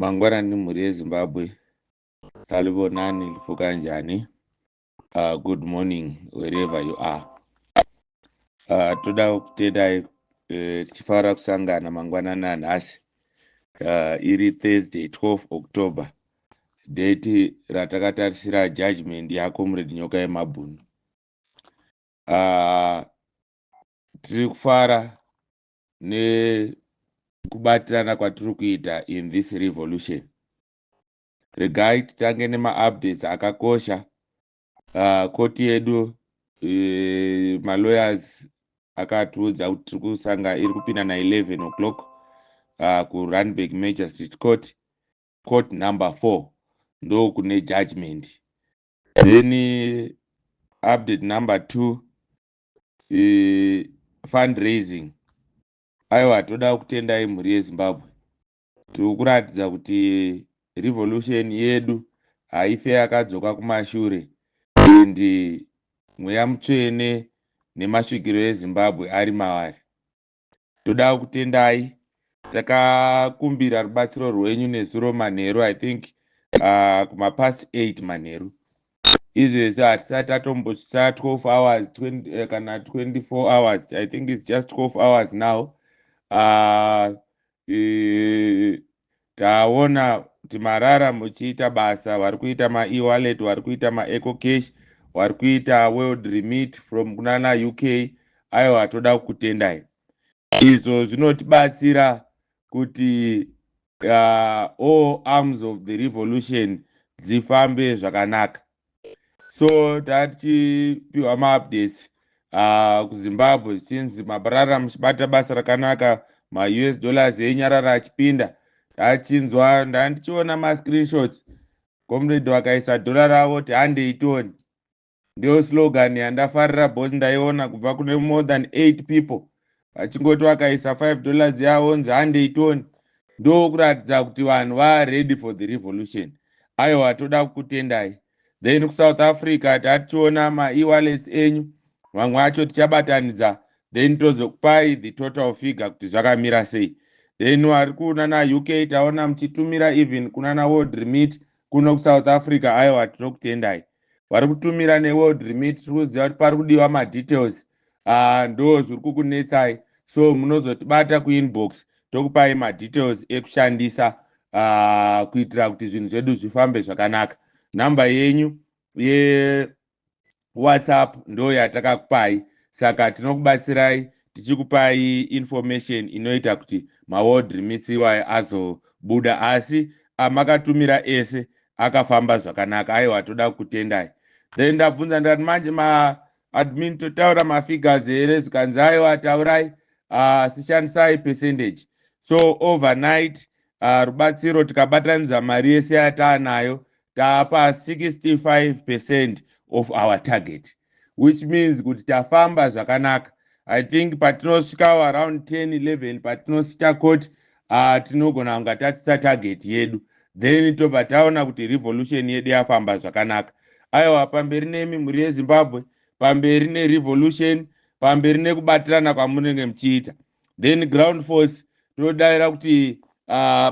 Mangwanani, mhuri yeZimbabwe. Salibonani, livuka njani? Good morning wherever you are. Toda kutendai, tichifara kusangana mangwanani anhasi. Iri Thursday, 12 October, date ratakatarisira judgment yaComrade Nyoka Yemabhunu. Tiri kufara nekubatirana kwatiri kuita in this revolution. Regai titange nemaupdates akakosha. Koti yedu, malawyers akatiudza kuti tiri kusanga iri kupinda na11 o'clock kuRandburg Magistrate Court, court number 4, ndo kune judgment. Then update number 2, fundraising. Aiwa, toda kutendai, mhuri yeZimbabwe. Tiri kuratidza kuti revolution yedu haife yakadzoka kumashure, and mweya mutsvene nemasvikiro eZimbabwe ari mavari. Toda kutendai. Takakumbira rubatsiro rwenyu nezuro manheru, I think kumapast 8 manheru. Izvezvi hatisati tatombosvitsa 12 hours, 20, kana 24 hours. I think it's just 12 hours now. Taona kuti marara muchiita basa. Vari kuita maewallet, vari kuita maEcoCash, vari kuita World Remit from kunana UK. Aiwa, toda kukutendai. Izvo zvinotibatsira kuti all arms of the revolution dzifambe zvakanaka. So tatichipiwa maupdates kuZimbabwe, zvichinzi maparara muchibata basa rakanaka, maUS dollars enyarara achipinda. Tachinzwa, ndandichiona mascreenshots, comrade vakaisa dhora ravo ti handei toni. Ndiyo slogan yandafarira because ndaiona kubva kune more than 8 people vachingoti vakaisa $5 yavo, nzi handei toni. Ndokuratidza kuti vanhu vaready for the revolution. Aiwa, toda kukutendai. Then kuSouth Africa tatichiona maewallets enyu, vamwe acho tichabatanidza, then tozokupai the total figure kuti zvakamira sei. Then vari kunana UK, taona muchitumira even kunana World Remit kuno kuSouth Africa. Aiwa, tinokutendai. Vari kutumira neWorld Remit, tiri kuziva kuti pari kudiwa madetails, ndo zviri kukunetsai, so munozotibata kuinbox, tokupai madetails ekushandisa kuitira kuti zvinhu zvedu zvifambe zvakanaka. Nhamba yenyu yeWhatsApp ndo yatakakupai, saka tinokubatsirai tichikupai information inoita kuti maWorld Remits iwayo azobuda. Asi amakatumira ese akafamba zvakanaka. Aiwa, toda kukutendai. Then ndabvunza ndikati, manje maadmin, totaura mafigures here? Zvikanzi, aiwa, taurai, sishandisai percentage. So overnight, rubatsiro tikabatanidza mari yese yataanayo, taapa 65% of our target, which means kuti tafamba zvakanaka. I think patinosvikawo around 10 11, patinosvika court, tinogona kunga tatsisa target yedu, then tobva taona kuti revolution yedu yafamba zvakanaka. Aiwa, pamberi nemi, mhuri yeZimbabwe, pamberi nerevolution, pamberi nekubatirana kwamunenge muchiita. Then ground force, tinodayira kuti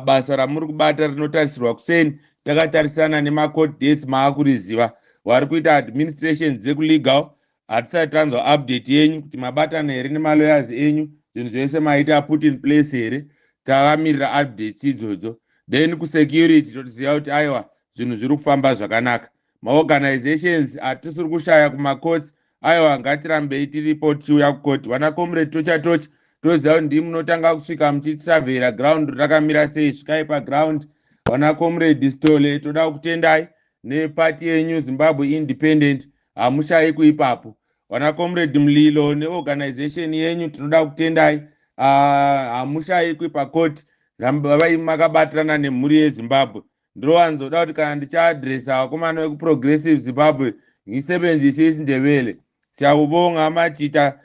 basa ramuri kubata rinotarisirwa kuseni, takatarisana nemacourt dates maakuriziva. Vari kuita administration dzekulegal, hatisati tanzwa update yenyu kuti mabatana here nemalawyers enyu, zvinhu zvese maita put in place here. Takamirira updates idzodzo. Then kusecurity, totiziva kuti aiwa, zvinhu zviri kufamba zvakanaka. Maorganizations hatisiri kushaya kumacourts. Aiwa, ngatirambei tiripo tichiuya kukoti. Vana comrade Tocha Tocha, toziva kuti ndii munotanga kusvika muchitisavhera ground rakamira sei. Svikai paground. Vana comrade Stole, toda kutendai nepati yenyu Zimbabwe Independent, hamushayi kuipapo. Vana comrade Mlilo neorganization yenyu, tinoda kutendai, hamushayi kuipakoti, rambai makabatirana nemhuri yeZimbabwe. Ndinowanzoda kuti kana ndichiadresa vakomana vekuProgressive Zimbabwe, ngisebenzise isiNdebele. Siyakubonga amajita,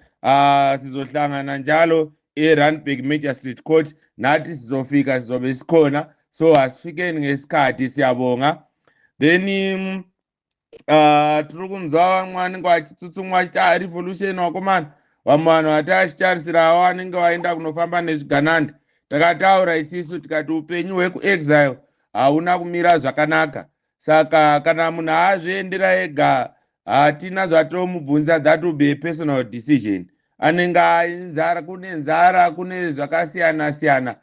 sizohlangana njalo eRandburg Magistrate Court. Nathi sizofika, sizobe sikhona, so asifikeni ngesikhathi. Siyabonga. Then tiri kunzwa vamwe vanenge vachitsutsumwa vachiti a revolution vakomana, vamwe vanhu vatachitarisirawo vanenge vaenda kunofamba nezvigananda. Takataura isisu tikati upenyu hwekuexile. hauna kumira zvakanaka. Saka kana munhu azviendera ega, hatina zvatomubvunza. That will be a personal decision. Anenge ainzara, kune nzara, kune zvakasiyana siyana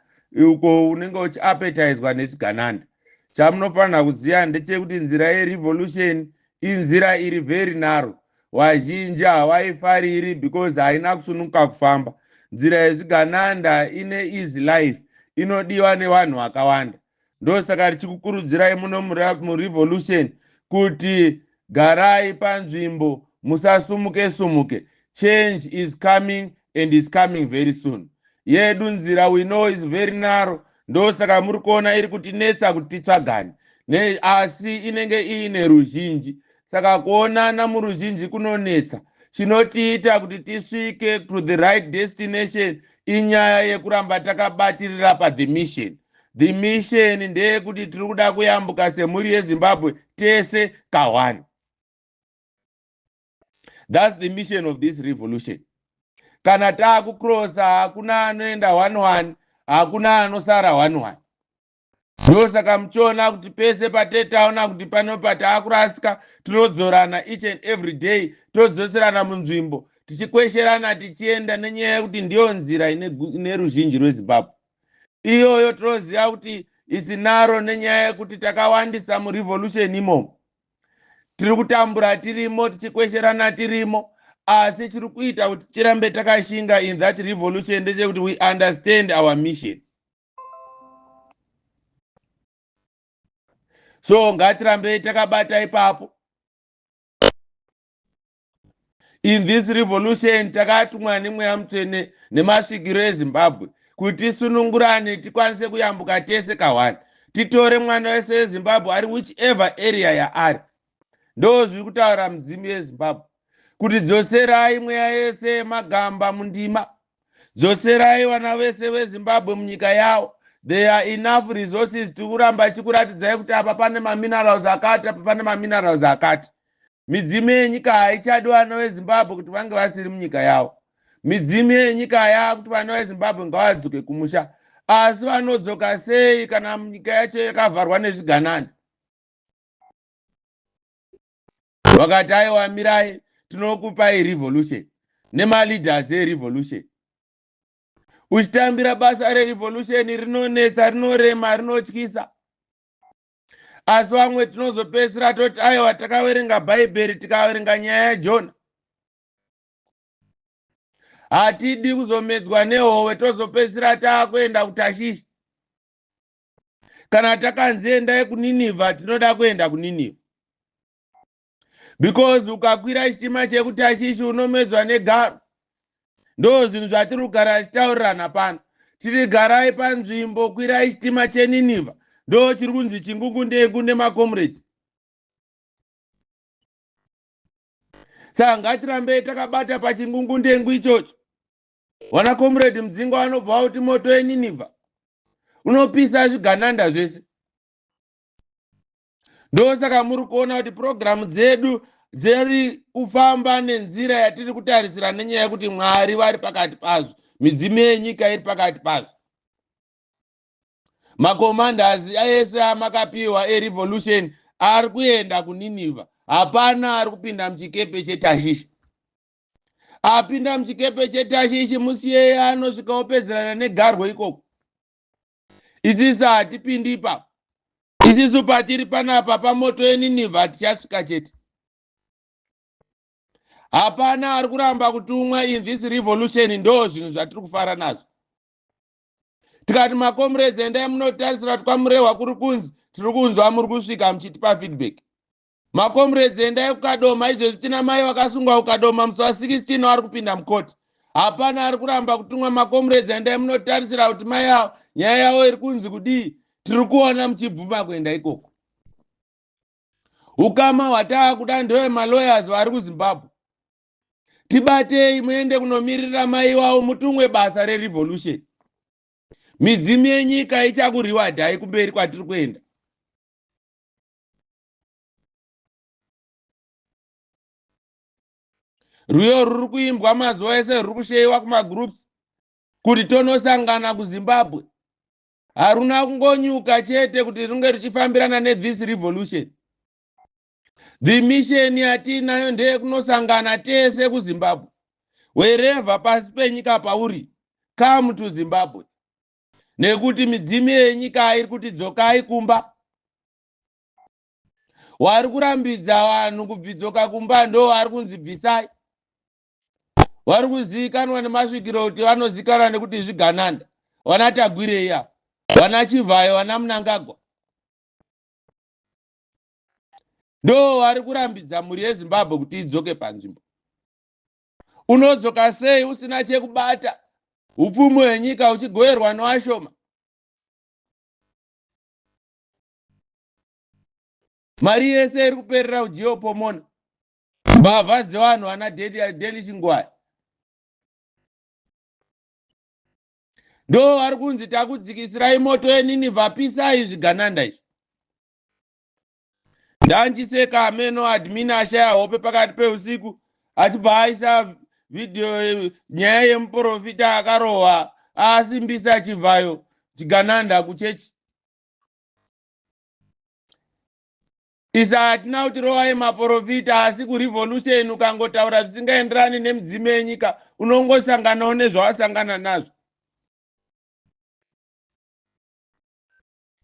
uko unenge uchiapetizwa nezvigananda. Chamunofanira kuziva ndechekuti nzira yerevolution inzira iri very narrow. Vazhinji havaifariri because haina kusununguka kufamba. Nzira yezvigananda ine easy life, inodiwa nevanhu vakawanda. Ndosaka tichikukurudzirai muno murevolution kuti garai panzvimbo, musasumuke sumuke. Change is coming and is coming very soon. Yedu nzira, we know, is very narrow. Ndosaka muri kuona iri kutinetsa kuti titsvagane, asi inenge iine ruzhinji. Saka kuonana muruzhinji kunonetsa. Chinotiita kuti tisvike to the right destination inyaya yekuramba takabatirira pathe mission. The mission ndeyekuti tiri kuda kuyambuka semhuri yeZimbabwe tese ka1. That's the mission of this revolution. Kana taakucrossa, hakuna anoenda 11, hakuna anosara 11. Ndosaka muchiona kuti pese patetaona kuti pano pataakurasika, tinodzorana each and every day, todzoserana munzvimbo, tichikwesherana, tichienda, nenyaya yekuti ndiyo nzira ine ruzhinji rweZimbabwe iyoyo. Tinoziva kuti isinaro nenyaya yekuti takawandisa murevolution imomo. Tiri kutambura tirimo, tichikwesherana tirimo, asi chiri kuita kuti tirambe takashinga in that revolution ndechekuti we understand our mission. So ngatirambei takabata ipapo. In this revolution takatumwa nemweya mutsvene nemasvikiro eZimbabwe kuti tisunungurane, tikwanise kuyambuka tese ka1, titore mwana wese weZimbabwe ari whichever area yaari. Ndo zviri kutaura mudzimu yeZimbabwe kuti dzoserai mweya yese yemagamba mundima, dzoserai vana vese veZimbabwe munyika yavo. There are enough resources. Tiri kuramba ichikuratidzai kuti apa pane maminerals akati, apa pane maminerals akati. Midzimu yenyika haichadi vana veZimbabwe kuti vange vasiri munyika yavo. Midzimu yenyika yakuti vana veZimbabwe ngavadzoke kumusha. Asi vanodzoka sei kana nyika yacho yakavharwa nezvigananda? Vakati aiwa, mirai, tinokupai revolution nemaleaders erevolution. Uchitambira basa rerevolution rinonetsa, rinorema, rinotyisa, asi vamwe tinozopedzisira toti aiwa, takaverenga Bhaibheri, tikaverenga nyaya yaJona. Hatidi kuzomedzwa nehove, tozopedzisira taakuenda kuTashishi. Kana takanzi endai kuNinivha, tinoda kuenda kuNinivha, because ukakwira chitima chekuTashishi unomedzwa negaro. Ndo zvinhu zvatiri kugara tichitaurirana pano. Tiri garai panzvimbo, kwirai chitima cheNinivha. Ndo chiri kunzi chingungundengu nemakomredi. Saka ngatirambei takabata pachingungundengu ichocho. Wana Comrade Mudzingo anobva kuti moto yeNinivha unopisa zvigananda zvese. Ndosaka muri kuona kuti purogiramu dzedu dziri kufamba nenzira yatiri kutarisira, nenyaya yekuti Mwari vari pakati pazvo, midzimu yenyika iri pakati pazvo. Macommanders ese amakapiwa erevolution ari kuenda kuNinivha. Hapana ari kupinda muchikepe cheTashishi. Apinda muchikepe cheTashishi, musiyei anosvika opedzerana negarwe ikoko. Isisi hatipindi ipapo. Isisu patiri panapa pamoto yeNinivha tichasvika chete. Hapana ari kuramba kutumwa in this revolution. Ndo zvinhu zvatiri kufara nazvo. Tikati macomrades endai munotarisira kuti kwaMurehwa kuri kunzi tiri kunzwa muri kusvika muchitipa feedback. Macomrades endai kuKadoma izvezvi, tina mai vakasungwa kuKadoma, musi wa16 vari kupinda mukoti. Hapana ari kuramba kutumwa. Macomrades endai munotarisira kuti mai avo nyaya yavo iri kunzi kudii. Tiri kuona muchibvuma kuenda ikoko. Ukama hwataakuda ndewemalawyers vari kuZimbabwe. Tibatei muende kunomirira mai wavo, mutumwe basa rerevolution. Midzimu yenyika ichakurewardai kumberi kwatiri kuenda. Rwiyo ruri kuimbwa mazuva ese, ruri kusheyiwa kumagroups kuti tonosangana kuZimbabwe. Haruna kungonyuka chete kuti ringe richifambirana nethis revolution. The mission yatiinayo ndeyekunosangana tese kuZimbabwe. Wherever pasi penyika pauri, come to Zimbabwe, nekuti midzimu yenyika iri kuti dzokai kumba. Wari kurambidza vanhu kubvidzoka kumba ndo vari kunzi bvisai. Vari kuzivikanwa nemasvikiro kuti vanozivikanwa nekuti zvigananda, vana Tagwirei ava, vana Chivhayo, vana Mnangagwa, ndo vari kurambidza mhuri yeZimbabwe kuti idzoke panzvimbo. Unodzoka sei usina chekubata, upfumi hwenyika uchigoverwa newashoma? Mari yese iri kuperera kuGeopomona, mbavha dzevanhu, vana Deli Chingwaya ndo vari kunzi takudzikisirai moto yeNinivha, pisai zvigananda izvi. Ndanchiseka ameno admin ashaya hope pakati peusiku achibva aisa vhidhiyo nyaya yemuprofita akarohwa asimbisa Chivhayo chigananda kuchechi. Isa hatina kuti rovai maprofita, asi kurevolution ukangotaura zvisingaenderani nemidzimu yenyika unongosanganawo nezvawasangana nazvo.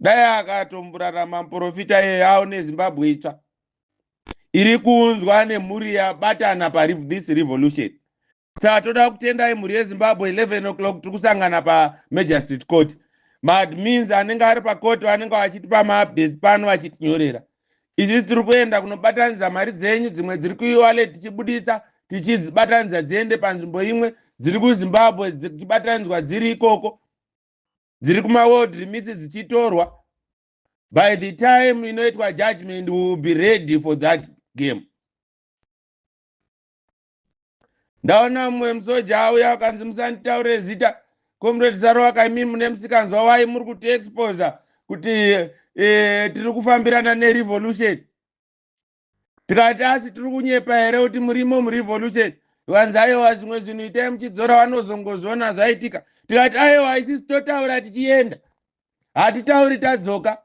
Dai akatomborarama muprofita iyeye aone Zimbabwe itsva iri kuunzwa nemhuri yabatana pathis revolution. Saka toda kutendai mhuri yeZimbabwe. 11 o'clock tiri kusangana paMajor Street Court. Maadmins anenge ari pacourt vanenge vachitipa maupdates pano vachitinyorera. Isisi tiri kuenda kunobatanidza mari dzenyu, dzimwe dziri kuiwallet tichibuditsa tichidzibatanidza dziende panzvimbo imwe, dziri kuZimbabwe dzichibatanidzwa dziri ikoko, dziri kumaworld remits dzichitorwa. By the time inoitwa judgment, we will be ready for that game. Ndaona mumwe musoja auya akanzi musanditaure zita, Comrade Sarovaka, imi mune musikanzwa wai muri kutiexposa kuti tiri kufambirana nerevolution. Tikati asi tiri kunyepa here kuti murimo murevolution? Vanzi aiwa, zvimwe zvinhu itai muchidzora, vanozongozviona zvaitika. Tikati aiwa, isisi totaura tichienda, hatitauri tadzoka.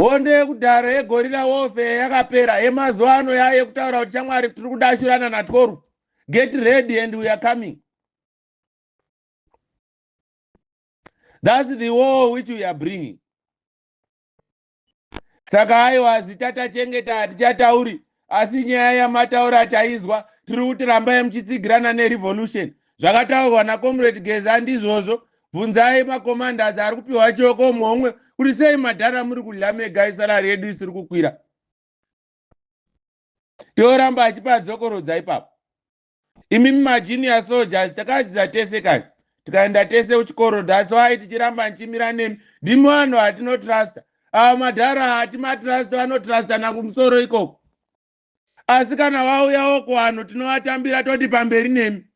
Hondo yekudhara yeguerrilla warfare yakapera. Yemazuva ano yaye kutaura kuti shamwari, tiri kudashurana na12, get ready and we are coming. That's the war which we are bringing. Saka aiwa, zita tachengeta, hatichatauri, asi nyaya yamataura taizwa. Tiri kuti rambai muchitsigirana nerevolution. Zvakataurwa naComrade Geza ndizvozvo. Bvunzai macommanders ari kupiwa chioko muhomwe kuti sei madhara muri kudya mega, isalary yedu isiri kukwira. Toramba achipa dzokorodza ipapo. Imi majunior soldiers, takadzidza tese kani, tikaenda tese kuchikoro. That's why tichiramba nichimira nemi. Ndimi vanhu vatinotrasta. Ava madhara hatimatrasta, vanotrastana kumusoro ikoko, asi kana vauyawo kuvanhu tinovatambira, toti pamberi nemi.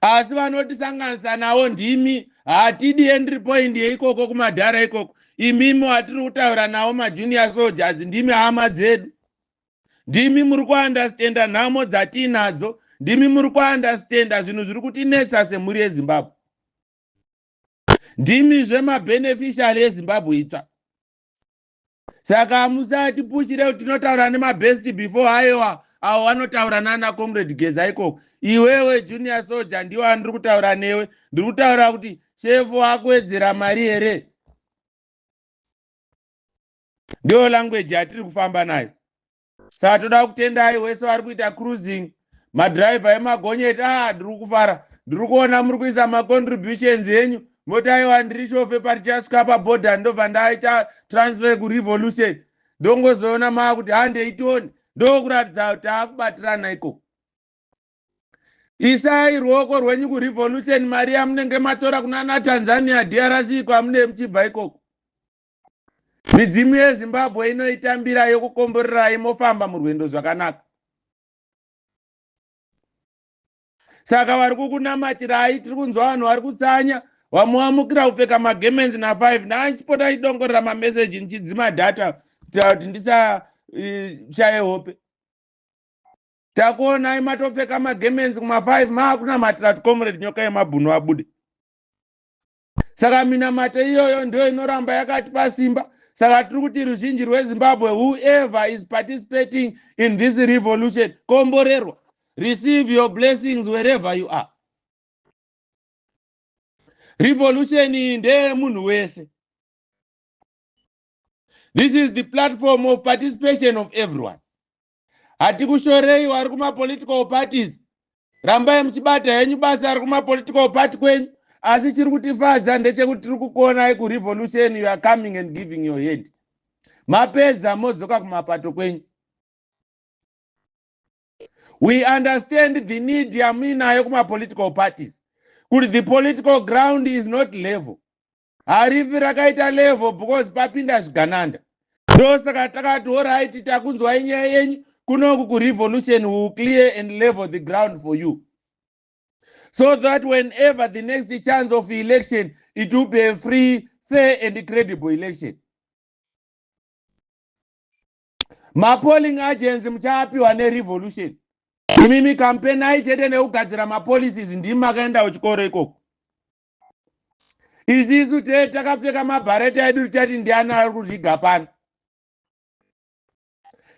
Asi vanotisanganisa navo ndimi. Hatidi entry point yeikoko kumadhara ikoko. Imimi watiri kutaura navo, majunior soldiers, ndimi hama dzedu, ndimi muri kuunderstanda nhamo dzatiinadzo, ndimi muri kuunderstanda zvinhu zviri kutinetsa semhuri yeZimbabwe, ndimi zvemabeneficiary eZimbabwe itsva. Saka musatipushire kuti tinotaura nemabest before. Aiwa, avo vanotaura nana Comrade Geza ikoko. Iwewe junior soldier, ndiwo andiri kutaura newe. Ndiri kutaura kuti shefu akuwedzera mari here? Ndiyo language yatiri kufamba nayo. Saka toda kutendai wese vari kuita cruising, madhiraivha emagonyeti. A, ndiri kufara, ndiri kuona muri kuisa macontributions enyu. Moti aiwa, ndiri shofe, patichasvika pabhodha ndobva ndaita transfer kurevolution. Ndongozoona maa kuti handeitoni, ndokuratidza kuti taakubatirana ikoko. Isai ruoko rwenyu kurevolution, mari yamunenge matora kunana Tanzania, DRC, kwamune muchibva ikoko. Midzimu yeZimbabwe inoitambira yokukomborerai, mofamba murwendo zvakanaka. Saka vari kukunamatirai. Tiri kunzwa vanhu vari kutsanya, vamwe vamukira kupfeka magemenzi na5. Ndachipota chidongorera mameseji ndichidzima data kuitira kuti ndisashaye hope. Takuonai matopfeka magemenzi kuma5, maakunamatira kuti Comrade Nyoka Yemabhunu abude. Saka minamato iyoyo ndiyo inoramba yakatipa simba. Saka tiri kuti ruzhinji rweZimbabwe, whoever is participating in this revolution, komborerwa, receive your blessings wherever you are. Revolution iyi ndeyemunhu wese. This is the platform of participation of everyone. Hatikushorei vari kumapolitical parties, rambai muchibata henyu basa ari kumapolitical party kwenyu, asi chiri kutifadza ndechekuti tiri kukuonai kurevolution. You are coming and giving your head. Mapedza modzoka kumapato kwenyu. We understand the need yamuinayo kumapolitical parties, kuti the political ground is not level. Harifi rakaita level because papinda zvigananda. Ndosaka takati alright, takunzwai nyaya yenyu kunoku kurevolution, will clear and level the ground for you so that whenever the next chance of election, it will be a free, fair and credible election. Mapolling agents muchaapiwa nerevolution. Imimi kampenai chete nekugadzira mapolicies, ndimi makaenda kuchikoro ikoko. Isisu te takapfeka mabhareta edu tichati ndiani ari kuriga pano.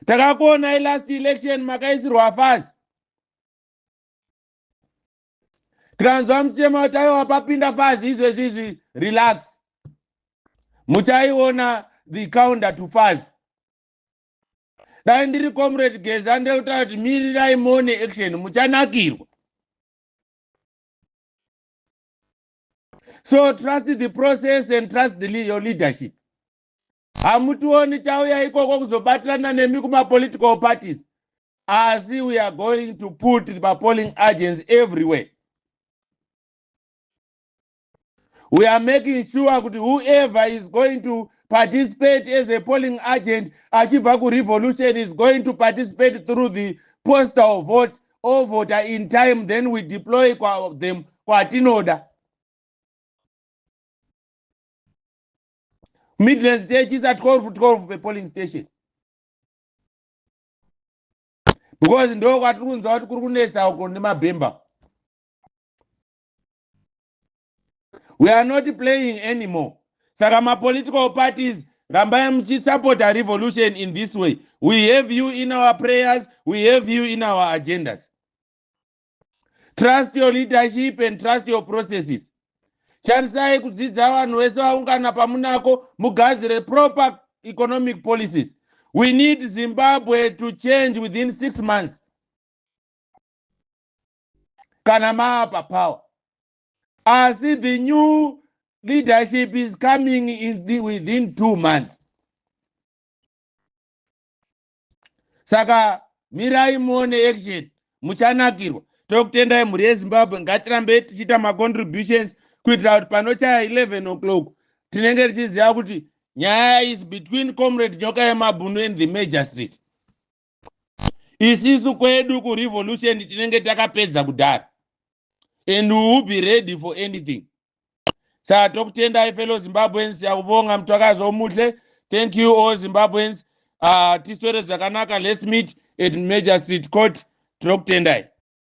Takakuonai last election makaisirwa fazi, tikanzwa muchema kuti aiwa papinda fazi izvezvi izvi. Relax, muchaiona the counter to fazi. Dai ndiri Comrade Geza, ndekutaura kuti mirirai muone action, muchanakirwa. So trust the process and trust your leadership. Hamutioni tauya ikoko kuzobatirana nemi kumapolitical parties, asi we are going to put the polling agents everywhere. We are making sure kuti whoever is going to participate as a polling agent achibva kurevolution is going to participate through the postal vote, ovota in time, then we deploy them kwatinoda. Midlands techisa 12 12 pepolling station, because ndo kwatiri kunzwa kuti kuri kunetsa uko nemabhemba. We are not playing anymore. Saka mapolitical parties, rambai muchisupporta revolution in this way. We have you in our prayers, we have you in our agendas. Trust your leadership and trust your processes. Shandisai kudzidza vanhu vese vaungana pamunako, mugadzire proper economic policies. We need Zimbabwe to change within 6 months kana maapa power, asi the new leadership is coming within 2 months. Saka mirai muone action, muchanakirwa. Tokutendai mhuri yeZimbabwe. Ngatirambei tichiita macontributions kuitira kuti panochaya 11 o'clock tinenge tichiziva kuti nyaya is between Comrade Nyoka yeMabhunu and the major street. Isisu kwedu kurevolution tinenge takapedza kudhara and we will be ready for anything. Saka tokutendai fellow Zimbabweans. Yakubonga mthwakazi omuhle. Thank you all Zimbabweans. Tiswere zvakanaka. Let's meet at Major Street Court. Tinokutendai.